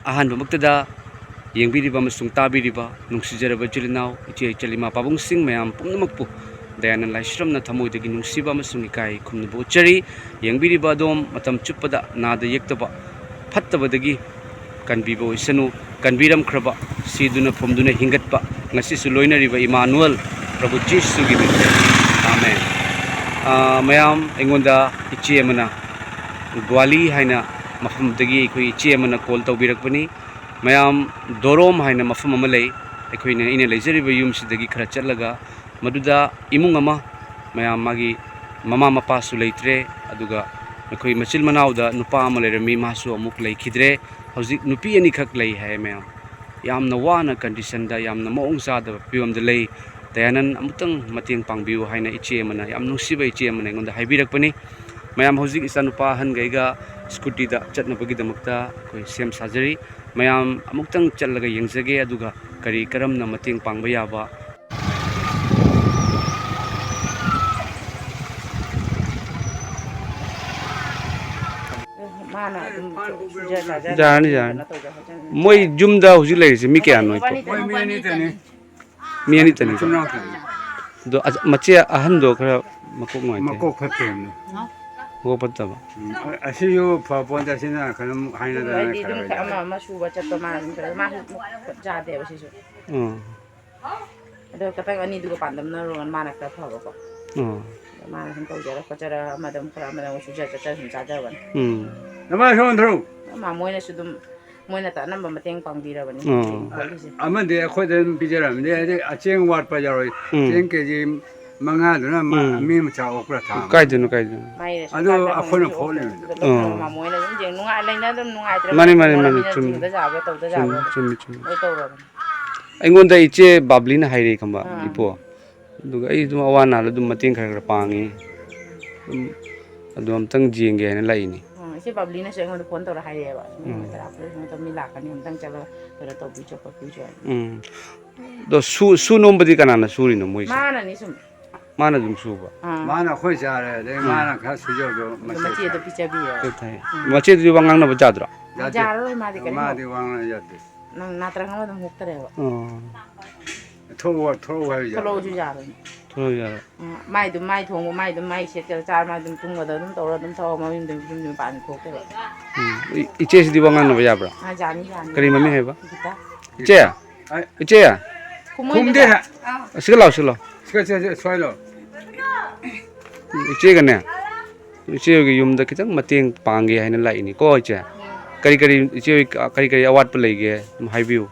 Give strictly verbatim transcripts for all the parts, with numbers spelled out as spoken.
ꯑꯍꯥꯟꯕꯃꯛꯇꯗ ꯌꯦꯡꯕꯤꯔꯤꯕ ꯑꯃꯁꯨꯡ ꯇꯥꯕꯤꯔꯤꯕ ꯅꯨꯡꯁꯤꯖꯔꯕ ꯏꯆꯤꯜ ꯏꯅꯥꯎ, ꯏꯆꯦ ꯏꯆꯜ, ꯏꯃꯥ ꯄꯥꯕꯨꯡꯁꯤꯡ ꯃꯌꯥꯝ ꯄꯨꯝꯅꯃꯛꯄꯨ ꯗꯌꯥꯅꯟ ꯂꯥꯏꯁ꯭ꯔꯝꯅ ꯊꯃꯣꯏꯗꯒꯤ ꯅꯨꯡꯁꯤꯕ ꯑꯃꯁꯨꯡ ꯏꯀꯥꯏ ꯈꯨꯝꯅꯕ ꯎꯠꯆꯔꯤ꯫ ꯌꯦꯡꯕꯤꯔꯤꯕ ꯑꯗꯣꯝ ꯃꯇꯝ ꯆꯨꯞꯄꯗ ꯅꯥꯗ ꯌꯦꯛꯇꯕ, ꯐꯠꯇꯕꯗꯒꯤ ꯀꯟꯕꯤꯕ ꯑꯣꯏꯁꯅꯨ꯫ ꯀꯟꯕꯤꯔꯝꯈ꯭ꯔꯕ, ꯁꯤꯗꯨꯅ ꯐꯨꯝꯗꯨꯅ ꯍꯤꯡꯒꯠꯄ, ꯉꯁꯤꯁꯨ ꯂꯣꯏꯅꯔꯤꯕ ꯏꯃꯥꯅꯨꯑꯦꯜ ꯄ꯭ꯔꯚꯨ ꯖꯤꯁꯨꯒꯤ ꯃꯤꯡꯗ꯫ ꯑꯥꯃꯦꯟ꯫ ꯑꯥ, ꯃꯌꯥꯝ, ꯑꯩꯉꯣꯟꯗ ꯏꯆꯦ ꯑꯃꯅ, ꯒ꯭ꯋꯥꯂꯤ ꯍꯥꯏꯅ ꯃꯐꯝꯗꯒꯤ ꯑꯩꯈꯣꯏ ꯏꯆꯦ ꯑꯃꯅ ꯀꯣꯜ ꯇꯧꯕꯤꯔꯛꯄꯅꯤ꯫ ꯃꯌꯥꯝ, ꯗꯣꯔꯣꯝ ꯍꯥꯏꯅ ꯃꯐꯝ ꯑꯃ ꯂꯩ, ꯑꯩꯈꯣꯏꯅ, ꯑꯩꯅ ꯂꯩꯖꯔꯤꯕ ꯌꯨꯝꯁꯤꯗꯒꯤ ꯈꯔ ꯆꯠꯂꯒ, ꯃꯗꯨꯗ ꯏꯃꯨꯡ ꯑꯃ, ꯃꯌꯥꯝ, ꯃꯥꯒꯤ ꯃꯃꯥ ꯃꯄꯥꯁꯨ ꯂꯩꯇ꯭ꯔꯦ, ꯑꯗꯨꯒ ꯑꯩꯈꯣꯏ ꯃꯆꯤꯜ ꯃꯅꯥꯎꯗ ꯅꯨꯄꯥ ꯑꯃ ꯂꯩꯔꯝꯃꯤ, ꯃꯥꯁꯨ ꯑꯃꯨꯛ ꯂꯩꯈꯤꯗ꯭ꯔꯦ꯫ ꯍꯧꯖꯤꯛ ꯅꯨꯄꯤ ꯑꯅꯤꯈꯛ ꯂꯩ ꯍꯥꯏ, ꯃꯌꯥꯝ꯫ ꯌꯥꯝꯅ ꯋꯥꯅ ꯀꯟꯗꯤꯁꯟꯗ, ꯌꯥꯝꯅ ꯃꯑꯣꯡ ꯆꯥꯗꯕ ꯐꯤꯕꯝꯗ ꯂꯩ꯫ ꯗꯌꯥꯅꯟ, ꯑꯃꯨꯛꯇꯪ ꯃꯇꯦꯡ ꯄꯥꯡꯕꯤꯌꯨ ꯍꯥꯏꯅ ꯏꯆꯦ ꯑꯃꯅ, ꯌꯥꯝ ꯅꯨꯡꯁꯤꯕ ꯏꯆꯦ ꯑꯃꯅ ꯑꯩꯉꯣꯟꯗ ꯍꯥꯏꯕꯤꯔꯛꯄꯅꯤ꯫ ꯃꯌꯥꯝ, ꯍꯧꯖꯤꯛ ꯏꯆꯥꯅꯨꯄꯥ ꯑꯍꯟꯈꯩꯒ ꯁ꯭ꯀꯨꯇꯤꯗ ꯆꯠꯅꯕꯒꯤꯗꯃꯛꯇ ꯑꯩꯈꯣꯏ ꯁꯦꯝ ꯁꯥꯖꯔꯤ꯫ ꯃꯌꯥꯝ ꯑꯃꯨꯛꯇꯪ ꯆꯠꯂꯒ ꯌꯦꯡꯖꯒꯦ, ꯑꯗꯨꯒ ꯀꯔꯤ ꯀꯔꯝꯅ ꯃꯇꯦꯡ ꯄꯥꯡꯕ ꯌꯥꯕ꯫ ꯃꯥꯅ ꯑꯗꯨꯝ ꯁꯨꯖ ꯆꯥꯖ ꯌꯥꯔꯅꯤ, ꯌꯥꯔꯅꯤ꯫ ꯀꯩꯅꯣ ꯇꯧꯖ ꯈꯣꯠꯆ-, ꯃꯣꯏ ꯌꯨꯝꯗ ꯍꯧꯖꯤꯛ ꯂꯩꯔꯤꯁꯦ ꯃꯤ ꯀꯌꯥꯅꯣ, ꯏꯄꯣ? ꯃꯣꯏ ꯃꯤ ꯑꯅꯤꯇꯅꯤ꯫ ꯃꯤ ꯑꯅꯤꯇꯅꯤꯀꯣ? ꯃꯆꯤꯟ ꯃꯅꯥꯎꯇꯅꯤ꯫ ꯑꯗꯣ ꯑꯁ, ꯃꯆꯦ ꯑꯍꯟꯗꯣ ꯈꯔ ꯃꯀꯣꯛ ꯅꯨꯡꯉꯥꯏꯇꯦ꯫ ꯃꯀꯣꯛ ꯐꯠꯇꯦ ꯍꯥꯏꯕꯅꯤ꯫ ꯃꯀꯣꯛ ꯐꯠꯇꯕ꯫ ꯎꯝ, ꯑ-, ꯑꯁꯤꯁꯨ ꯐꯄꯣꯟꯇꯦ, ꯑꯁꯤꯅ ꯀꯩꯅꯣꯝ ꯍꯥꯏꯅꯗꯅ ꯑꯩꯗꯤ ꯑꯗꯨꯝ ꯈꯔ ꯈꯔ ꯑꯃ, ꯑꯃ ꯁꯨꯕ ꯆꯠꯄ ꯃꯥ ꯑꯗꯨꯝ ꯇꯧꯔꯦ꯫ ꯃꯥꯁꯨ ꯈꯨꯠ ꯆꯥꯗꯦꯕ ꯁꯤꯁꯨ꯫ ꯎꯝ꯫ ꯑꯗꯣ ꯈꯇꯪ ꯑꯅꯤꯗꯨꯒ ꯄꯥꯟꯗꯝꯅꯔꯨꯔꯒ ꯃꯥꯅ ꯈꯔ ꯐꯕꯀꯣ꯫ ꯎꯝ꯫ ꯑꯗꯣ ꯃꯥꯅ ꯁꯨꯝ ꯇꯧꯖꯔ ꯈꯣꯠꯆꯔ ꯑꯃꯗ ꯑꯃꯨꯛ ꯈꯔ, ꯑꯃꯗ ꯑꯃꯨꯛ ꯁꯨꯖ ꯆꯠꯆꯔ ꯁꯨꯝ ꯆꯥꯖꯕꯅꯤ꯫ ꯎꯝ꯫ ꯅꯃꯥꯏ ꯁꯣꯝ ꯊꯧ꯫ ꯃꯥ ꯃꯣꯏꯅꯁꯨ ꯑꯗꯨꯝ, ꯃꯣꯏꯅ ꯑꯅꯝꯕ ꯃꯇꯦꯡ ꯄꯥꯡꯕꯤꯔꯕꯅꯤ꯫ ꯎꯝ꯫ ꯈꯣꯠꯂꯤꯁꯦ꯫ ꯑꯃꯗꯤ ꯑꯩꯈꯣꯏꯗ ꯑꯗꯨꯝ ꯄꯤꯖꯔꯝꯅꯤ, ꯍꯥꯏꯗꯤ ꯑꯆꯦꯡ ꯋꯥꯠꯄ ꯌꯥꯎꯔꯣꯏ꯫ ꯎꯝ꯫ ꯆꯦꯡ ꯀꯦ ꯖꯤ ꯃꯉꯥꯗꯨꯅ ꯃꯥ ꯎꯝ꯫ ꯃꯤ ꯑꯃ ꯆꯥ ꯑꯣꯛꯄ꯭ꯔꯥ ꯊꯥ ꯑꯃ꯫ ꯀꯥꯏꯗꯅꯣ, ꯀꯥꯏꯗꯅꯣ? ꯃꯥꯏ ꯔꯦꯁꯟ ꯑꯗꯨ ꯀꯥꯔꯗ ꯑꯩꯈꯣꯏꯅ ꯐꯪꯕꯗꯨꯁꯨ ꯐꯣꯠꯂꯤꯕꯅꯤ꯫ ꯑꯣꯛꯄꯗꯨꯗ ꯑꯣ꯫ ꯃꯃꯥ ꯃꯣꯏꯅ ꯑꯗꯨꯝ ꯌꯦꯡ ꯅꯨꯡꯉꯥꯏ-, ꯂꯩꯅ ꯑꯗꯨꯝ ꯅꯨꯡꯉꯥꯏꯇ꯭ꯔꯦ ꯃꯥꯅꯤ, ꯃꯥꯅꯤ, ꯃꯥꯅꯤ, ꯃꯔꯝꯅꯤꯅ ꯆꯨꯝꯃꯤ꯫ ꯆꯤꯡꯗ ꯆꯥꯕ꯭ꯔꯥ ꯇꯧꯗ ꯆꯨꯝꯃꯤ, ꯆꯥꯕ꯭ꯔꯥ ꯆꯨꯝꯃꯤ, ꯆꯨꯝꯃꯤ꯫ ꯂꯣꯏ ꯇꯧꯔꯕꯅꯤ꯫ ꯑꯩꯉꯣꯟꯗ ꯏꯆꯦ ꯕꯥꯕꯂꯤꯅ ꯍꯥꯏꯔꯛꯑꯦ ꯈꯪꯕ, ꯑꯥ꯫ ꯏꯄꯣ꯫ ꯑꯗꯨꯒ ꯑꯩ ꯑꯗꯨꯝ ꯑꯋꯥ ꯑꯅꯥꯗ ꯑꯗꯨꯝ ꯃꯇꯦꯡ ꯈꯔ ꯈꯔ ꯄꯥꯡꯉꯤ꯫ ꯑꯗꯨꯝ, ꯑꯗꯨ ꯑꯝꯇꯪ ꯌꯦꯡꯒꯦ ꯍꯥꯏꯅ ꯂꯥꯛꯏꯅꯤ꯫ ꯑꯥ, ꯏꯆꯦ ꯕꯥꯕꯂꯤꯅꯁꯨ ꯑꯩꯉꯣꯟꯗ ꯐꯣꯟ ꯇꯧꯔ ꯍꯥꯏꯔꯛꯑꯦꯕ, "ꯅꯣꯏ ꯎꯝ꯫ ꯇꯔꯥ ꯐꯨꯔꯨꯞ ꯁꯨꯃꯥꯏꯅ ꯇꯧ-, ꯃꯤ ꯂꯥꯛꯀꯅꯤ, ꯑꯝꯇꯪ ꯆꯠꯂꯒ ꯀꯩꯅꯣ ꯇꯧꯕꯤꯆꯣ ꯈꯣꯠꯄꯤꯆꯣ" ꯍꯥꯏꯅ꯫ ꯎꯝ꯫ ꯑꯗꯣ ꯁꯨ-, ꯁꯨ ꯅꯣꯝꯕꯗꯤ ꯀꯅꯥꯅ ꯁꯨꯔꯤꯅꯣ ꯃꯣꯏꯁꯦ? ꯃꯥꯅꯅꯤ ꯁꯨꯝ꯫ ꯃꯥꯅ ꯑꯗꯨꯝ ꯁꯨꯕ? ꯑꯥ꯫ ꯃꯥꯅ ꯑꯩꯈꯣꯏ ꯆꯥꯔꯦ, ꯑꯗꯩ ꯎꯝ꯫ ꯃꯥꯅ ꯈꯔ ꯁꯨꯖꯕꯗꯣ ꯑꯗꯣ ꯃꯆꯦꯗ꯫ ꯃꯆꯦꯗꯣ ꯄꯤꯖꯕꯤꯌꯦ꯫ ꯄꯤꯖ ꯊꯛꯑꯦ꯫ ꯎꯝ꯫ ꯃꯆꯦꯗꯨꯗꯤ ꯋꯥ ꯉꯥꯡꯅꯕ ꯌꯥꯗ꯭ꯔꯣ? ꯌꯥꯗꯦ꯫ ꯌꯥꯔꯔꯣꯏ, ꯃꯥꯗꯤ ꯀꯔꯤꯝ ꯃꯥꯗꯤ ꯋꯥ ꯉꯥꯡ ꯌꯥꯗꯦ꯫ ꯅꯪ ꯅꯥꯇ꯭ꯔꯪ ꯑꯃ ꯑꯗꯨꯝ ꯍꯨꯛꯇꯔꯦꯕ꯫ ꯑꯣ꯫ ꯊꯣꯛꯂꯛꯑꯣ, ꯊꯣꯛꯂꯛꯑꯣ ꯍꯥꯏꯕ ꯌꯥꯔꯣꯏ꯫ ꯊꯣꯛꯂꯛꯑꯣꯁꯨ ꯌꯥꯔꯣꯏ꯫ ꯊꯣꯛꯂꯛꯑꯣ ꯌꯥꯔꯣꯏ꯫ ꯎꯝ, ꯃꯥꯏꯗꯨ ꯃꯥꯏ ꯊꯣꯡꯕ, ꯃꯥꯏꯗꯨ ꯃꯥꯏ ꯁꯦꯠꯆꯔ ꯆꯥꯔ, ꯃꯥꯏ ꯑꯗꯨꯝ ꯇꯨꯝꯒꯗꯕ ꯑꯗꯨꯝ ꯇꯧꯔ ꯑꯗꯨꯝ ꯊꯧꯔ ꯃꯌꯨꯝꯗ ꯌꯨꯝ ꯃꯄꯥꯟ ꯊꯣꯛꯇꯦꯕ꯫ ꯎꯝ꯫ ꯏ-, ꯏꯆꯦꯁꯤꯗꯤ ꯋꯥ ꯉꯥꯡꯅꯕ ꯌꯥꯕ꯭ꯔꯥ? ꯑꯥ, ꯌꯥꯅꯤ, ꯌꯥꯅꯤ꯫ ꯀꯔꯤ ꯃꯃꯤꯡ ꯍꯥꯏꯕ? ꯒꯤꯇꯥ꯫ ꯏꯆꯦ? ꯑꯩ ꯏꯆꯦ? ꯈꯨꯝꯃꯣꯏ ꯈꯨꯝꯗꯦ꯫ ꯑꯗꯨꯗ꯫ ꯑꯁꯤꯒ ꯂꯥꯛꯑꯣ, ꯁꯤꯒ ꯂꯥꯛꯑꯣ꯫ ꯁꯤꯒ, ꯁꯤꯒ, ꯁꯤꯒ, ꯁ꯭ꯋꯥꯏ ꯂꯥꯛꯑꯣ꯫ ꯏꯆꯦꯒꯅꯦ, ꯏꯆꯦꯒꯤ ꯌꯨꯝꯗ ꯈꯤꯇꯪ ꯃꯇꯦꯡ ꯄꯥꯡꯒꯦ ꯍꯥꯏꯅ ꯂꯥꯛꯏꯅꯤꯀꯣ, ꯏꯆꯦ꯫ ꯀꯔꯤ ꯀꯔꯤ, ꯏꯆꯦ ꯍꯣꯏ ꯀꯔꯤ ꯀꯔꯤ ꯑꯋꯥꯠꯄ ꯂꯩꯒꯦ? ꯑꯗꯨꯝ ꯍꯥꯏꯕꯤꯌꯨ꯫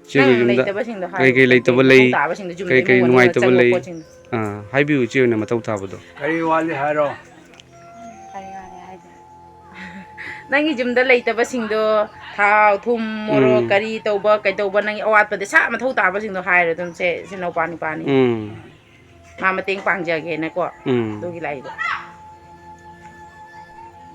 ꯏꯆꯦꯒꯤ ꯅꯪ ꯌꯨꯝꯗ ꯂꯩꯇꯕꯁꯤꯡꯗꯣ ꯀꯔꯤ ꯍꯥꯏꯌꯨ, ꯀꯔꯤ ꯀꯩ ꯂꯩꯇꯕ ꯀꯩ ꯂꯩ, ꯃꯊꯧ ꯇꯥꯕꯁꯤꯡꯗꯣ ꯌꯨꯝꯗ ꯀꯔꯤ ꯀꯔꯤ ꯏꯃꯨꯡ ꯃꯅꯨꯡꯗ ꯅꯨꯡꯉꯥꯏꯇꯕ ꯆꯪꯕ ꯂꯩ? ꯄꯣꯠꯁꯤꯡꯗꯣ꯫ ꯑꯥ, ꯍꯥꯏꯕꯤꯌꯨ, ꯏꯆꯦ ꯍꯣꯏꯅ ꯃꯊꯧ ꯇꯥꯕꯗꯣ꯫ ꯀꯔꯤ ꯋꯥꯠꯂꯤ ꯍꯥꯏꯔꯣ? ꯀꯔꯤ ꯋꯥꯠꯂꯤ ꯍꯥꯏꯗꯣꯏꯅꯣ? ꯅꯪꯒꯤ ꯌꯨꯝꯗ ꯂꯩꯇꯕꯁꯤꯡꯗꯣ, ꯊꯥꯎ, ꯊꯨꯝ, ꯃꯣꯔꯣꯛ, ꯎꯝ꯫ ꯀꯔꯤ ꯇꯧꯕ, ꯀꯩꯗꯧꯕ, ꯅꯪꯒꯤ ꯑꯋꯥꯠꯄꯗ ꯁꯥ ꯃꯊꯧ ꯇꯥꯕꯁꯤꯡꯗꯣ ꯍꯥꯏꯔꯣ ꯑꯗꯨꯝ, ꯁꯦ, ꯁꯤ ꯅꯧꯄꯥ ꯅꯨꯄꯥꯅꯤ꯫ ꯎꯝ꯫ ꯃꯥ ꯃꯇꯦꯡ ꯄꯥꯡꯖꯒꯦꯅꯀꯣ꯫ ꯎꯝ꯫ ꯑꯗꯨꯒꯤ ꯂꯥꯛꯏꯕ꯫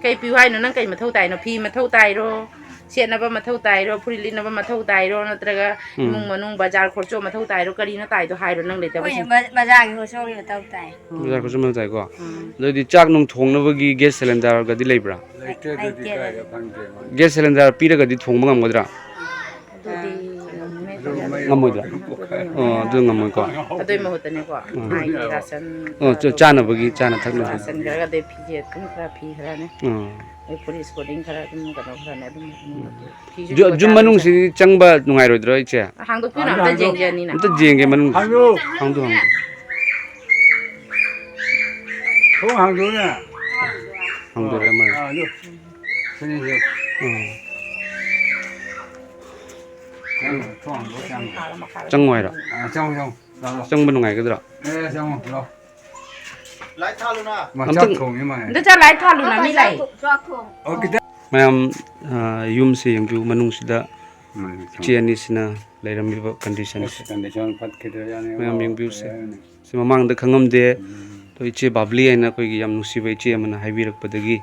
ꯀꯩ ꯄꯤꯌꯨ ꯍꯥꯏꯅꯣ? ꯅꯪ ꯀꯩ ꯃꯊꯧ ꯇꯥꯏꯅꯣ? ꯐꯤ ꯃꯊꯧ ꯇꯥꯏꯔꯣ? ꯁꯦꯠꯅꯕ ꯃꯊꯧ ꯇꯥꯏꯔꯣ? ꯐꯨꯔꯤꯠ ꯂꯤꯠꯅꯕ ꯃꯊꯧ ꯇꯥꯏꯔꯣ? ꯅꯠꯇ꯭ꯔꯒ ꯎꯝ꯫ ꯏꯃꯨꯡ ꯃꯅꯨꯡ ꯕꯖꯥꯔ ꯈꯣꯔꯆꯣ ꯃꯊꯧ ꯇꯥꯏꯔꯣ? ꯀꯔꯤꯅꯣ ꯇꯥꯏꯗꯣ ꯍꯥꯏꯔꯣ, ꯅꯪ ꯂꯩꯇꯕꯁꯤꯡ꯫ ꯑꯩꯈꯣꯏꯅ ꯕ-, ꯕꯖꯥꯔꯒꯤ ꯈꯣꯔꯆꯣꯒꯤ ꯃꯊꯧ ꯇꯥꯏ꯫ ꯕꯖꯥꯔ ꯈꯣꯔꯆꯣ ꯃꯊꯧ ꯇꯥꯏꯀꯣ? ꯎꯝ꯫ ꯑꯗꯨꯗꯤ ꯆꯥꯛ ꯅꯨꯡ ꯊꯣꯡꯅꯕꯒꯤ gas cylinder ꯒꯗꯤ ꯂꯩꯕ꯭ꯔꯥ? ꯂꯩꯇꯦ, ꯑꯗꯨꯗꯤ ꯂꯩꯇꯦ꯫ ꯀꯥꯏꯗ ꯐꯪꯗꯦ? Gas cylinder ꯄꯤꯔꯒꯗꯤ ꯊꯣꯡꯕ ꯉꯝꯒꯗ꯭ꯔꯥ? ꯑꯗꯨꯗꯤ ꯉꯝꯃꯦ꯫ ꯑꯗꯨ ꯃꯩ ꯉꯝꯃꯣꯏꯗ꯭ꯔꯥ? ꯑꯗꯨ ꯉꯝꯃꯣꯏ꯫ ꯑꯣ, ꯑꯗꯨ ꯉꯝꯃꯣꯏꯀꯣ꯫ ꯑꯗꯨꯏ ꯃꯍꯨꯠꯇꯅꯦꯀꯣ, ꯎꯝ꯫ ꯃꯥꯒꯤ ꯔꯥꯁꯟ ꯑꯣ, ꯆ-, ꯈꯔ ꯆꯥꯅꯕꯒꯤ, ꯆꯥꯅ ꯊꯛꯅꯕ꯫ ꯔꯥꯁꯟ ꯈꯔꯒ ꯑꯗꯩ ꯐꯤꯖꯦꯠ ꯑꯗꯨꯝ ꯈꯔ ꯐꯤ ꯈꯔꯅꯦ꯫ ꯎꯝ꯫ ꯑꯗꯩ ꯐꯨꯔꯤꯠ sporting ꯈꯔ ꯑꯗꯨꯝ ꯀꯩꯅꯣ ꯈꯔꯅꯦ ꯑꯗꯨꯝ ꯎꯝ꯫ ꯐꯤꯁꯨ ꯖꯨ-, ꯁꯨꯕ ꯖꯨꯝ ꯆꯥꯗꯣꯏ ꯃꯅꯨꯡꯁꯤꯗꯤ ꯆꯪꯕ ꯅꯨꯡꯉꯥꯏꯔꯣꯏꯗ꯭ꯔꯣ, ꯏꯆꯦ? ꯍꯥꯡꯗꯣꯛꯄꯤꯔꯣ, ꯑꯝꯇ ꯌꯦꯡꯒꯦ ꯑꯅꯤꯅ꯫ ꯑꯝꯇ ꯌꯦꯡꯒꯦ ꯃꯅꯨꯡ꯫ ꯍꯥꯡꯗꯣꯛ꯫ ꯍꯥꯡꯗꯣꯛ, ꯍꯥꯡꯗꯣꯛ꯫ ꯊꯣꯡ ꯍꯥꯡꯗꯣꯛꯎꯅꯦ꯫ ꯍꯥꯡꯗꯣꯛꯑꯦ ꯑꯃ꯫ ꯑꯥ, ꯑꯗꯨ꯫ ꯁꯤꯅꯤꯁꯦ꯫ ꯎꯝ꯫ ꯆꯪꯉꯣ, ꯊꯣꯡ ꯍꯥꯡꯗꯣꯛꯑ ꯆꯪꯉꯣ꯫ ꯆꯪꯉꯣ ꯍꯥꯏꯔꯣ? ꯑꯥ, ꯆꯪꯉꯣ, ꯆꯪꯉꯣ꯫ ꯂꯥꯎ, ꯂꯥꯎ꯫ ꯆꯪꯕ ꯅꯨꯡꯉꯥꯏꯒꯗ꯭ꯔꯣ? ꯑꯦ, ꯆꯪꯉꯣ, ꯂꯥꯎ꯫ ꯂꯥꯏꯠ ꯊꯥꯜꯂꯨꯅ꯫ ꯃꯥ ꯑꯝꯇꯪ ꯆꯥꯛ ꯊꯣꯡꯉꯤ ꯃꯥꯅꯦ꯫ ꯑꯝꯇ ꯆꯥ ꯂꯥꯏꯠ ꯊꯥꯜꯂꯨꯅ, ꯃꯤ ꯂꯥꯛꯏ꯫ ꯑꯣ, ꯈꯤꯇꯪ꯫ ꯃꯌꯥꯝ, ꯑ, ꯌꯨꯝꯁꯦ ꯌꯦꯡꯕꯤꯌꯨ, ꯃꯅꯨꯡꯁꯤꯗ ꯎꯝ, ꯏꯆꯦ ꯑꯅꯤꯁꯤꯅ ꯂꯩꯔꯝꯃꯤꯕ condition ꯁꯦ꯫ ꯑꯁ, condition ꯐꯠꯈꯤꯗꯔꯦ, ꯌꯥꯅꯤ꯫ ꯃꯌꯥꯝ ꯌꯦꯡꯕꯤꯌꯨꯁꯦ꯫ ꯐꯔꯦ, ꯌꯥꯅꯤ꯫ ꯁꯤ ꯃꯃꯥꯡꯗ ꯈꯪꯉꯝꯗꯦ꯫ ꯎꯝ꯫ ꯑꯗꯣ ꯏꯆꯦ ꯕꯥꯕ꯭ꯂꯤ ꯍꯥꯏꯅ ꯑꯩꯈꯣꯏꯒꯤ ꯌꯥꯝ ꯅꯨꯡꯁꯤꯕ ꯏꯆꯦ ꯑꯃꯅ ꯍꯥꯏꯕꯤꯔꯛꯄꯗꯒꯤ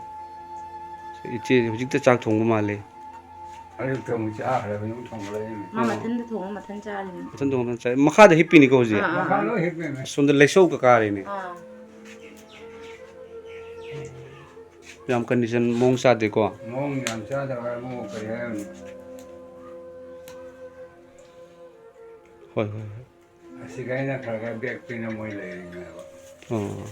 ꯏꯆꯦ ꯍꯧꯖꯤꯛꯇ ꯆꯥꯛ ꯊꯣꯡꯕ ꯃꯥꯜꯂꯦ꯫ ꯑꯌꯨꯛꯇ ꯑꯃꯨꯛ ꯆꯥꯈ꯭ꯔꯦ, ꯑꯌꯨꯛ ꯊꯣꯡꯕ ꯂꯩꯔꯤꯅꯦ꯫ ꯃꯥ ꯃꯊꯟꯇ ꯊꯣꯡꯉ ꯃꯊꯟ ꯆꯥꯔꯤꯅꯦ꯫ ꯃꯊꯟ ꯊꯣꯡꯉ ꯃꯊꯟ ꯆꯥꯏ꯫ ꯃꯈꯥꯗ ꯍꯤꯞꯄꯤꯅꯤꯀꯣ ꯍꯧꯖꯤꯛ? ꯑꯥ, ꯑꯥ, ꯃꯈꯥ ꯑꯥ꯫ ꯂꯣꯏ ꯍꯤꯞꯄꯤꯅꯦ꯫ ꯑꯁꯣꯝꯗ ꯂꯩꯁꯧꯒ ꯀꯥꯔꯤꯅꯦ꯫ ꯑꯥ꯫ ꯌꯥꯝ ꯀꯟꯗꯤꯁꯟ ꯃꯑꯣꯡ ꯆꯥꯗꯦꯀꯣ? ꯃꯑꯣꯡ ꯌꯥꯝ ꯆꯥꯗꯕ ꯍꯥꯏꯕꯨ ꯀꯔꯤ ꯍꯥꯏꯔꯨꯅꯤ? ꯍꯣꯏ, ꯍꯣꯏ, ꯍꯣꯏ꯫ ꯑꯁꯤꯒ ꯑꯩꯅ ꯈꯔ ꯈꯔ ꯕꯦꯛ ꯄꯤꯅ ꯃꯣꯏ ꯂꯩꯔꯤꯅꯦꯕ꯫ ꯑꯣ꯫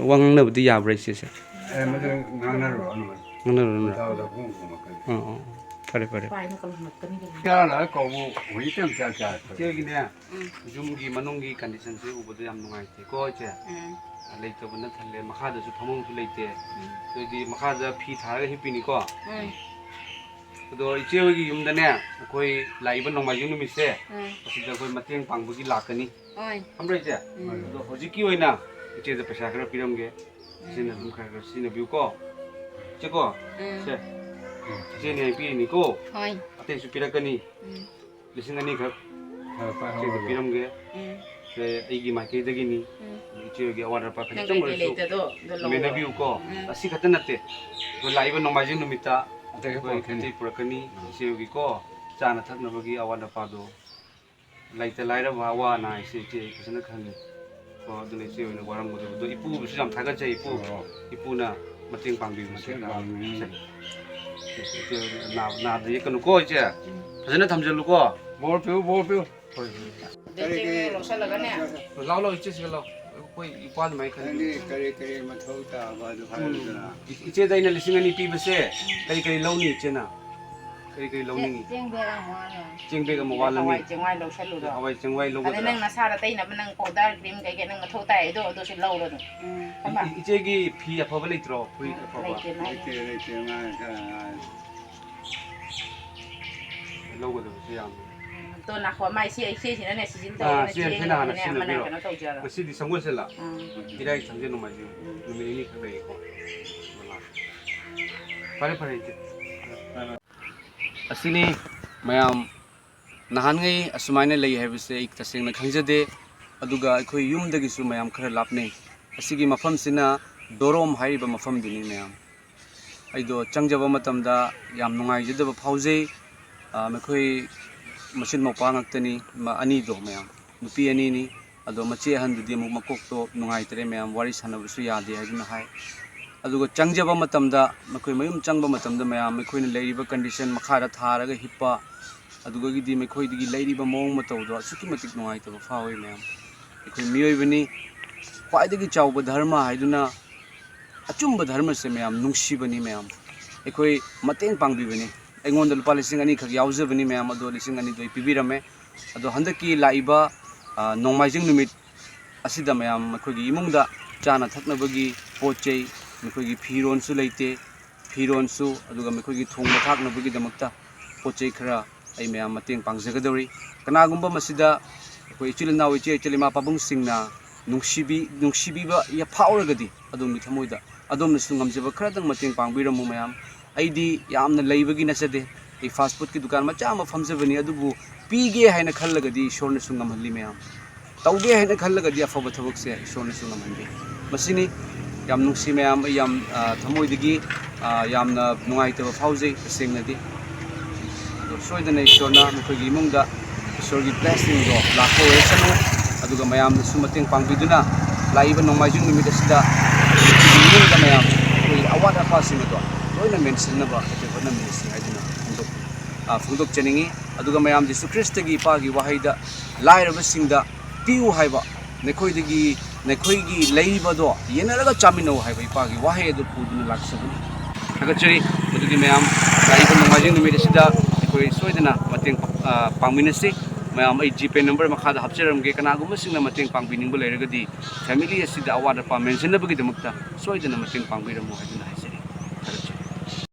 ꯋꯥ ꯉꯥꯡꯅꯕꯗꯤ ꯌꯥꯕ꯭ꯔꯥ ꯏꯆꯦꯁꯦ? ꯑꯦ, ꯃꯗꯨ ꯉꯥꯡꯅꯔꯨꯔꯅꯨ꯫ ꯉꯥꯡꯅꯔꯨꯔꯅꯨ꯫ ꯃꯊꯥꯗ ꯄꯨꯡ ꯈꯨꯝꯃꯛꯀꯅꯤ꯫ ꯑꯣ, ꯑꯣ, ꯑꯣ꯫ ꯐꯔꯦ, ꯐꯔꯦ꯫ ꯄꯥꯏꯅ ꯀꯜꯂꯝꯃꯛꯀꯅꯤ ꯀꯩꯅꯣ꯫ ꯆꯥꯔ ꯀꯧꯕꯨ ꯍꯧꯖꯤꯛꯇ ꯌꯥꯝ ꯆꯥ ꯆꯥ ꯏꯆꯦꯒꯤꯅꯦ, ꯎꯝ꯫ ꯌꯨꯝꯒꯤ ꯃꯅꯨꯡꯒꯤ ꯀꯟꯗꯤꯁꯟꯁꯦ ꯎꯕꯗ ꯌꯥꯝ ꯅꯨꯡꯉꯥꯏꯇꯦꯀꯣ, ꯏꯆꯦ? ꯎꯝ꯫ ꯂꯩꯇꯕꯅ ꯊꯜꯂꯦ, ꯃꯈꯥꯗꯁꯨ ꯐꯃꯨꯡꯁꯨ ꯂꯩꯇꯦ꯫ ꯎꯝ꯫ ꯑꯗꯨꯗꯤ ꯃꯈꯥꯗ ꯐꯤ ꯊꯥꯔꯒ ꯍꯤꯞꯄꯤꯅꯤꯀꯣ? ꯎꯝ꯫ ꯑꯗꯣ ꯏꯆꯦ ꯍꯣꯏꯒꯤ ꯌꯨꯝꯗꯅꯦ, ꯑꯩꯈꯣꯏ ꯂꯥꯛꯏꯕ ꯅꯣꯡꯃꯥꯏꯖꯤꯡ ꯅꯨꯃꯤꯠꯁꯦ, ꯎꯝ꯫ ꯑꯁꯤꯗ ꯑꯩꯈꯣꯏ ꯃꯇꯦꯡ ꯄꯥꯡꯕꯒꯤ ꯂꯥꯛꯀꯅꯤ꯫ ꯍꯣꯏ꯫ ꯈꯪꯕ꯭ꯔꯥ ꯏꯆꯦ? ꯎꯝ꯫ ꯑꯗꯣ ꯍꯧꯖꯤꯛꯀꯤ ꯑꯣꯏꯅ ꯏꯆꯦꯗ ꯄꯩꯁꯥ ꯈꯔ ꯄꯤꯔꯝꯒꯦ꯫ ꯎꯝ꯫ ꯏꯆꯦꯅ ꯑꯗꯨꯝ ꯈꯔ ꯈꯔ ꯁꯤꯖꯤꯟꯅꯕꯤꯌꯨꯀꯣ꯫ ꯏꯆꯦꯀꯣ? ꯎꯝ꯫ ꯁꯦ꯫ ꯏꯆꯦꯅ ꯑꯩ ꯄꯤꯔꯤꯅꯤꯀꯣ꯫ ꯍꯣꯏ꯫ ꯑꯇꯩꯁꯨ ꯄꯤꯔꯛꯀꯅꯤ꯫ ꯎꯝ꯫ ꯂꯤꯁꯤꯡ ꯑꯅꯤꯈꯛ ꯈꯔ ꯄꯥꯏꯍꯧꯔꯣ꯫ ꯏꯆꯦꯗ ꯄꯤꯔꯝꯒꯦ꯫ ꯎꯝ꯫ ꯁꯦ, ꯑꯩꯒꯤ ꯃꯥꯏꯀꯩꯗꯒꯤꯅꯤ꯫ ꯎꯝ꯫ ꯑꯗꯣ ꯏꯆꯦ ꯍꯣꯏꯒꯤ ꯑꯋꯥꯠ ꯑꯄꯥ ꯅꯪ ꯈꯖꯤꯛꯇꯪ ꯀꯩꯀꯩ ꯑꯣꯏꯔꯁꯨ ꯂꯩꯇꯗꯣ ꯑꯗꯣ ꯂꯧꯔꯣ꯫ ꯃꯦꯟꯅꯕꯤꯌꯨꯀꯣ꯫ ꯎꯝ꯫ ꯑꯁꯤ ꯈꯛꯇ ꯅꯠꯇꯦ꯫ ꯑꯩꯈꯣꯏ ꯂꯥꯛꯏꯕ ꯅꯣꯡꯃꯥꯏꯖꯤꯡ ꯅꯨꯃꯤꯠꯇ ꯑꯇꯩ ꯑꯩꯈꯣꯏ ꯄꯨꯔꯛꯀꯅꯤ꯫ ꯑꯇꯩ ꯄꯨꯔꯛꯀꯅꯤ꯫ ꯎꯝ꯫ ꯏꯆꯦ ꯍꯣꯏꯒꯤꯀꯣ, ꯆꯥꯅ ꯊꯛꯅꯕꯒꯤ ꯑꯋꯥꯠ ꯑꯄꯥꯗꯣ꯫ ꯂꯩꯇ ꯂꯥꯏꯔꯕ ꯑꯋꯥ ꯑꯅꯥ ꯍꯥꯏꯁꯦ ꯏꯆꯦ ꯑꯩ ꯐꯖꯅ ꯈꯪꯉꯤ꯫ ꯀꯣ, ꯑꯗꯨꯅ ꯏꯆꯦ ꯍꯣꯏꯅ ꯋꯥꯔꯝꯒꯗꯕꯗꯣ ꯏꯄꯨꯕꯨꯁꯨ ꯌꯥꯝ ꯊꯥꯒꯠꯆꯩ, ꯏꯄꯨ꯫ ꯑꯣ꯫ ꯏꯄꯨꯅ ꯃꯇꯦꯡ ꯄꯥꯡꯕꯤꯕꯁꯦ꯫ ꯃꯇꯦꯡ ꯄꯥꯡꯕꯤꯕꯅꯤ꯫ ꯁꯦ, ꯁꯦ, ꯏꯆꯦ ꯍꯣꯏ ꯅꯥ-, ꯅꯥꯗ ꯌꯦꯛꯀꯅꯨꯀꯣ, ꯏꯆꯦ꯫ ꯎꯝ꯫ ꯐꯖꯅ ꯊꯝꯖꯜꯂꯨꯀꯣ꯫ ꯕꯣꯔ ꯄꯤꯌꯨ, ꯕꯣꯔ ꯄꯤꯌꯨ꯫ ꯍꯣꯏ, ꯍꯣꯏ꯫ ꯑꯗꯩ ꯀꯔꯤ, ꯆꯦꯡ ꯀꯔꯤ, ꯂꯧꯁꯜꯂꯒꯅꯦ꯫ ꯂꯥꯎ, ꯂꯥꯎ, ꯏꯆꯦ, ꯁꯤꯗ ꯂꯥꯎ꯫ ꯑꯩꯈꯣꯏ ꯏꯄꯥ ꯑꯗꯨꯃꯥꯏꯅ ꯈꯟꯕꯤꯌꯨ꯫ ꯅꯪꯗꯤ ꯀꯔꯤ ꯀꯔꯤ ꯃꯊꯧ ꯇꯥꯕ ꯑꯗꯨ ꯍꯥꯏꯔꯨꯗꯅ꯫ ꯎꯝ꯫ ꯏ-, ꯏꯆꯦꯗ ꯑꯩꯅ ꯂꯤꯁꯤꯡ ꯑꯅꯤ ꯄꯤꯕꯁꯦ, ꯎꯝ꯫ ꯀꯔꯤ ꯀꯔꯤ ꯂꯧꯅꯤ ꯏꯆꯦꯅ? ꯀꯔꯤ ꯀꯔꯤ ꯂꯧꯅꯤꯡꯉꯤ? ꯆꯦꯡ ꯕꯦꯒ ꯑꯃ ꯋꯥꯠꯂꯅꯤ꯫ ꯆꯦꯡ ꯕꯦꯒ ꯑꯃ ꯋꯥꯠꯂꯅꯤ꯫ ꯍꯋꯥꯏ ꯆꯦꯡꯋꯥꯏ ꯂꯧꯁꯜꯂꯨꯔꯣ꯫ ꯍꯋꯥꯏ ꯆꯦꯡꯋꯥꯏ ꯑꯗ ꯂꯧꯒꯗ꯭ꯔꯥ? ꯅꯪ ꯅꯁꯥꯗ ꯇꯩꯅꯕ ꯅꯪ powder cream ꯀꯩꯀꯩ ꯅꯪ ꯃꯊꯧ ꯇꯥꯏ ꯑꯗꯣ, ꯑꯗꯨꯁꯨ ꯂꯧꯔꯣ ꯑꯗꯨꯝ꯫ ꯎꯝ꯫ ꯈꯪꯕ꯭ꯔꯥ? ꯏ-, ꯏꯆꯦꯒꯤ ꯐꯤ ꯑꯐꯕ ꯂꯩꯇ꯭ꯔꯣ? ꯐꯨꯔꯤꯠ ꯑꯐꯕ? ꯂꯩꯇꯦ, ꯂꯩꯇꯦ꯫ ꯂꯩꯇꯦ, ꯂꯩꯇꯦ, ꯑꯉꯥꯡ ꯈꯔ ꯑꯉꯥꯡ꯫ ꯂꯧꯒꯗꯕꯁꯨ ꯌꯥꯝꯃꯦ꯫ ꯎꯝ, ꯑꯗꯣ ꯅꯥꯈꯣ, ꯃꯥꯏ ꯁꯤ, ꯁꯤꯁꯤꯅꯅꯦ ꯁꯤꯖꯤꯟ ꯑꯥ, ꯇꯧꯔꯦꯅ ꯁꯤ ꯆꯦꯡ ꯁꯤꯅ ꯍꯥꯟꯅ ꯍꯥꯏꯕꯅꯦ, ꯑꯃꯅ ꯁꯤꯖꯤꯟꯅꯕꯤꯔꯣ꯫ ꯀꯩꯅꯣ ꯇꯧꯖꯔꯣ꯫ ꯉꯁꯤꯗꯤ ꯁꯒꯣꯜꯁꯦꯜꯂ? ꯎꯝ꯫ ꯏꯔꯥꯏ, ꯊꯥꯡꯖ, ꯅꯣꯡꯃꯥꯏꯖꯤꯡ ꯎꯝ꯫ ꯅꯨꯃꯤꯠ ꯅꯤꯅꯤ ꯈꯛ ꯂꯩꯌꯦꯀꯣ꯫ ꯐꯔꯦ, ꯐꯔꯦ, ꯏꯆꯦ꯫ ꯑꯁꯤꯅꯤ ꯃꯌꯥꯝ, ꯅꯍꯥꯟꯉꯩ ꯑꯁꯨꯃꯥꯏꯅ ꯂꯩ ꯍꯥꯏꯕꯁꯦ ꯑꯩ ꯇꯁꯦꯡꯅ ꯈꯪꯖꯗꯦ꯫ ꯑꯗꯨꯒ ꯑꯩꯈꯣꯏ ꯌꯨꯝꯗꯒꯤꯁꯨ ꯃꯌꯥꯝ ꯈꯔ ꯂꯥꯞꯅꯩ꯫ ꯑꯁꯤꯒꯤ ꯃꯐꯝꯁꯤꯅ ꯗꯣꯔꯣꯝ ꯍꯥꯏꯔꯤꯕ ꯃꯐꯝꯗꯨꯅꯤ ꯃꯌꯥꯝ꯫ ꯑꯩꯗꯣ ꯆꯪꯖꯕ ꯃꯇꯝꯗ ꯌꯥꯝ ꯅꯨꯡꯉꯥꯏꯖꯗꯕ ꯐꯥꯎꯖꯩ꯫ ꯑ, ꯃꯈꯣꯏ ꯃꯆꯤꯟ ꯃꯧꯄ꯭ꯋꯥ ꯉꯥꯛꯇꯅꯤ, ꯃ-, ꯑꯅꯤꯗꯣ ꯃꯌꯥꯝ, ꯅꯨꯄꯤ ꯑꯅꯤꯅꯤ꯫ ꯑꯗꯣ ꯃꯆꯦ ꯑꯍꯟꯗꯨꯗꯤ ꯑꯃꯨꯛ ꯃꯀꯣꯛꯇꯣ ꯅꯨꯡꯉꯥꯏꯇ꯭ꯔꯦ ꯃꯌꯥꯝ, ꯋꯥꯔꯤ ꯁꯥꯟꯅꯕꯁꯨ ꯌꯥꯗꯦ ꯍꯥꯏꯗꯨꯅ ꯍꯥꯏ꯫ ꯑꯗꯨꯒ ꯆꯪꯖꯕ ꯃꯇꯝꯗ, ꯃꯈꯣꯏ ꯃꯌꯨꯝ ꯆꯪꯕ ꯃꯇꯝꯗ ꯃꯌꯥꯝ, ꯃꯈꯣꯏꯅ ꯂꯩꯔꯤꯕ condition, ꯃꯈꯥꯗ ꯊꯥꯔꯒ ꯍꯤꯞꯄ, ꯑꯗꯨꯗꯒꯤꯗꯤ ꯃꯈꯣꯏꯗꯒꯤ ꯂꯩꯔꯤꯕ ꯃꯑꯣꯡ ꯃꯇꯧꯗꯣ ꯑꯁꯨꯛꯀꯤ ꯃꯇꯤꯛ ꯅꯨꯡꯉꯥꯏꯇꯕ ꯐꯥꯎꯏ ꯃꯌꯥꯝ꯫ ꯑꯩꯈꯣꯏ ꯃꯤꯑꯣꯏꯕꯅꯤ, ꯈ꯭ꯋꯥꯏꯗꯒꯤ ꯆꯥꯎꯕ ꯙꯔꯃ ꯍꯥꯏꯗꯨꯅ, ꯑꯆꯨꯝꯕ ꯙꯔꯃꯁꯦ ꯃꯌꯥꯝ ꯅꯨꯡꯁꯤꯕꯅꯤ ꯃꯌꯥꯝ꯫ ꯑꯩꯈꯣꯏ ꯃꯇꯦꯡ ꯄꯥꯡꯕꯤꯕꯅꯤ꯫ ꯑꯩꯉꯣꯟꯗ ꯂꯨꯄꯥ ꯂꯤꯁꯤꯡ ꯑꯅꯤꯈꯛ ꯌꯥꯎꯖꯕꯅꯤ ꯃꯌꯥꯝ, ꯑꯗꯣ ꯂꯤꯁꯤꯡ ꯑꯅꯤꯗꯣ ꯑꯩ ꯄꯤꯕꯤꯔꯝꯃꯦ꯫ ꯑꯗꯣ ꯍꯟꯗꯛꯀꯤ ꯂꯥꯛꯏꯕ, ꯑ, ꯅꯣꯡꯃꯥꯏꯖꯤꯡ ꯅꯨꯃꯤꯠ ꯑꯁꯤꯗ ꯃꯌꯥꯝ ꯑꯩꯈꯣꯏꯒꯤ ꯏꯃꯨꯡꯗ ꯆꯥꯅ ꯊꯛꯅꯕꯒꯤ ꯄꯣꯠ ꯆꯩ, ꯃꯈꯣꯏꯒꯤ ꯐꯤꯔꯣꯟꯁꯨ ꯂꯩꯇꯦ, ꯐꯤꯔꯣꯟꯁꯨ, ꯑꯗꯨꯒ ꯃꯈꯣꯏꯒꯤ ꯊꯣꯡꯕ ꯊꯥꯛꯅꯕꯒꯤꯗꯃꯛꯇ ꯄꯣꯠ ꯆꯩ ꯈꯔ ꯑꯩ ꯃꯌꯥꯝ ꯃꯇꯦꯡ ꯄꯥꯡꯖꯒꯗꯧꯔꯤ꯫ ꯀꯅꯥꯒꯨꯝꯕ ꯃꯁꯤꯗ ꯑꯩꯈꯣꯏ ꯏꯆꯤꯜ ꯏꯅꯥꯎ, ꯏꯆꯦ ꯏꯆꯜ, ꯏꯃꯥ ꯄꯥꯕꯨꯡꯁꯤꯡꯅ ꯅꯨꯡꯁꯤꯕꯤ-, ꯅꯨꯡꯁꯤꯕꯤꯕ ꯐꯥꯎꯔꯒꯗꯤ, ꯑꯗꯣꯝꯒꯤ ꯊꯃꯣꯏꯗ ꯑꯗꯣꯝꯅꯁꯨ ꯉꯝꯖꯕ ꯈꯔꯗꯪ ꯃꯇꯦꯡ ꯄꯥꯡꯕꯤꯔꯝꯃꯨ ꯃꯌꯥꯝ꯫ ꯑꯩꯗꯤ ꯌꯥꯝꯅ ꯂꯩꯕꯒꯤ ꯅꯠꯆꯗꯦ꯫ ꯑꯩ fast foodꯀꯤ ꯗꯨꯀꯥꯟ ꯃꯆꯥ ꯑꯃ ꯐꯝꯖꯕꯅꯤ, ꯑꯗꯨꯕꯨ ꯄꯤꯒꯦ ꯍꯥꯏꯅ ꯈꯜꯂꯒꯗꯤ ꯏꯁꯣꯔꯅꯁꯨ ꯉꯝꯍꯜꯂꯤ ꯃꯌꯥꯝ꯫ ꯇꯧꯒꯦ ꯍꯥꯏꯅ ꯈꯜꯂꯒꯗꯤ ꯑꯐꯕ ꯊꯕꯛꯁꯦ ꯏꯁꯣꯔꯅꯁꯨ ꯉꯝꯍꯟꯕꯤ꯫ ꯃꯁꯤꯅꯤ꯫ ꯌꯥꯝ ꯅꯨꯡꯁꯤ ꯃꯌꯥꯝ, ꯑꯩ ꯌꯥꯝ, ꯑ, ꯊꯃꯣꯏꯗꯒꯤ, ꯑ, ꯌꯥꯝꯅ ꯅꯨꯡꯉꯥꯏꯇꯕ ꯐꯥꯎꯖꯩ ꯇꯁꯦꯡꯅꯗꯤ꯫ ꯑꯗꯣ ꯁꯣꯏꯗꯅ ꯏꯁꯣꯔꯅ ꯅꯈꯣꯏꯒꯤ ꯏꯃꯨꯡꯗ ꯏꯁꯣꯔꯒꯤ blessingꯗꯣ ꯂꯥꯛꯄ ꯑꯣꯏꯔꯁꯅꯨ꯫ ꯑꯗꯨꯒ ꯃꯌꯥꯝꯅꯁꯨ ꯃꯇꯦꯡ ꯄꯥꯡꯕꯤꯗꯨꯅ ꯂꯥꯛꯏꯕ ꯅꯣꯡꯃꯥꯏꯖꯤꯡ ꯅꯨꯃꯤꯠ ꯑꯁꯤꯗ ꯏꯃꯨꯡꯗ ꯃꯌꯥꯝ ꯑꯩꯈꯣꯏꯒꯤ ꯑꯋꯥꯠ ꯑꯄꯥꯁꯤꯡ ꯑꯗꯣ ꯂꯣꯏꯅ ꯃꯦꯟꯁꯤꯟꯅꯕ ꯑꯩꯈꯣꯏ ꯍꯣꯠꯅꯃꯤꯟꯅꯁꯤ ꯍꯥꯏꯗꯨꯅ ꯐꯣꯡꯗꯣꯛ-, ꯑ, ꯐꯣꯡꯗꯣꯛꯆꯅꯤꯡꯉꯤ꯫ ꯑꯗꯨꯒ ꯃꯌꯥꯝ ꯖꯤꯁꯨ ꯈ꯭ꯔꯤꯁꯇꯒꯤ ꯏꯄꯥꯒꯤ ꯋꯥꯍꯩꯗ ꯂꯥꯏꯔꯕꯁꯤꯡꯗ ꯄꯤꯌꯨ ꯍꯥꯏꯕ, ꯅꯈꯣꯏꯗꯒꯤ, ꯅꯈꯣꯏꯒꯤ ꯂꯩꯔꯤꯕꯗꯣ ꯌꯦꯟꯅꯔꯒ ꯆꯥꯃꯤꯟꯅꯧ ꯍꯥꯏꯕ ꯏꯄꯥꯒꯤ ꯋꯥꯍꯩ ꯑꯗꯨ ꯄꯨꯗꯨꯅ ꯂꯥꯛꯆꯕꯅꯤ꯫ ꯊꯥꯒꯠꯆꯔꯤ꯫ ꯃꯗꯨꯗꯤ ꯃꯌꯥꯝ ꯂꯥꯛꯏꯕ ꯅꯣꯡꯃꯥꯏꯖꯤꯡ ꯅꯨꯃꯤꯠ ꯑꯁꯤꯗ ꯑꯩꯈꯣꯏ ꯁꯣꯏꯗꯅ ꯃꯇꯦꯡ, ꯑ, ꯄꯥꯡꯃꯤꯟꯅꯁꯤ꯫ ꯃꯌꯥꯝ ꯑꯩ GPay number ꯃꯈꯥꯗ ꯍꯥꯞꯆꯔꯝꯒꯦ꯫ ꯀꯅꯥꯒꯨꯝꯕꯁꯤꯡꯅ ꯃꯇꯦꯡ ꯄꯥꯡꯕꯤꯅꯤꯡꯕ ꯂꯩꯔꯒꯗꯤ family ꯑꯁꯤꯗ ꯑꯋꯥꯠ ꯑꯄꯥ ꯃꯦꯟꯁꯤꯟꯅꯕꯒꯤꯗꯃꯛꯇ ꯁꯣꯏꯗꯅ ꯃꯇꯦꯡ ꯄꯥꯡꯕꯤꯔꯝꯃꯨ ꯍꯥꯏꯗꯨꯅ ꯍꯥꯏꯖꯔꯤ꯫